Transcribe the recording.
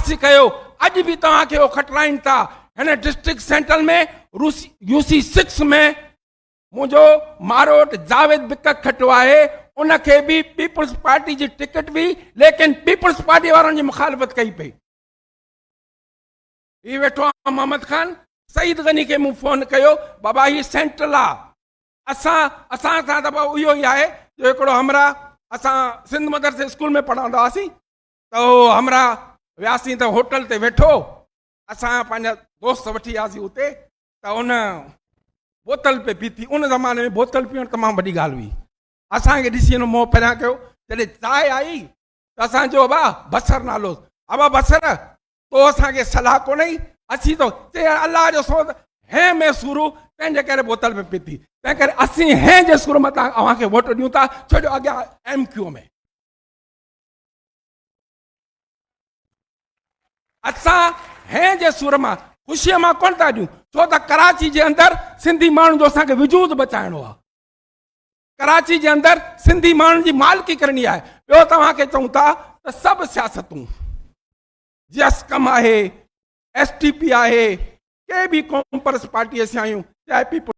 پاس ڪيو، اڄ به توهان کي اهو کٽرائين ٿا. هن ڊسٽرڪٽ سينٽرل ۾ روسي يو سي 6 ۾ منهنجو ماروٽ جاويد بڪڪ کٽيو آهي، ان کي به پيپلز پارٽي جي ٽڪيٽ هئي، ليڪن پيپلز پارٽي وارن جي مخالفت ڪئي پئي. هي ويٺو آ محمد خان، سعيد غني کي مون فون ڪيو، بابا هي سينٽرل آ، اسان اسان سان ته اهو ئي آهي جو هڪڙو همراهه، اسان سنڌ مدرسي اسڪول ۾ پڙهندا هئاسين ته اهو همراهه وياسين ته هوٽل تي ويٺو، اسان پنهنجا دوست وٺي آياسين اتي ته ان بوتل پئي پيتي. ان زماني ۾ بوتل پيئڻ تمام وڏي ڳالهه هئي. اسان کي ڏسي هن منهن پريان ڪيو. جڏهن چانهه آئي ته اسان چيو ابا بصر نالو، ابا بصر تو اسان کي صلاح ڪونهي، اسين تو چي يار الله جو سون هين ۾ سورو تنهن جي ڪري بوتل ۾ پيتي، تنهن ڪري اسين هين جي سور متان اوهان کي ووٽ ڏيون ٿا، ڇو جو اڳيان ايم ڪيو ۾ اسان هين جي سور مان خوشيء مان ڪونه ٿا ڏيون، ڇو ته ڪراچي جي اندر سنڌي ماڻهن جو اسان کي وجود بچائڻو آهي، ڪراچي جي اندر سنڌي ماڻهن جي مالڪي ڪرڻي آهي. ٻيو توهان کي چئون ٿا ته سڀ سياستون، جيسڪم آهي، ايس ٽي پي آهي، ڪي به قوم پرست پارٽي اسين آهيون، چاهي پيپلز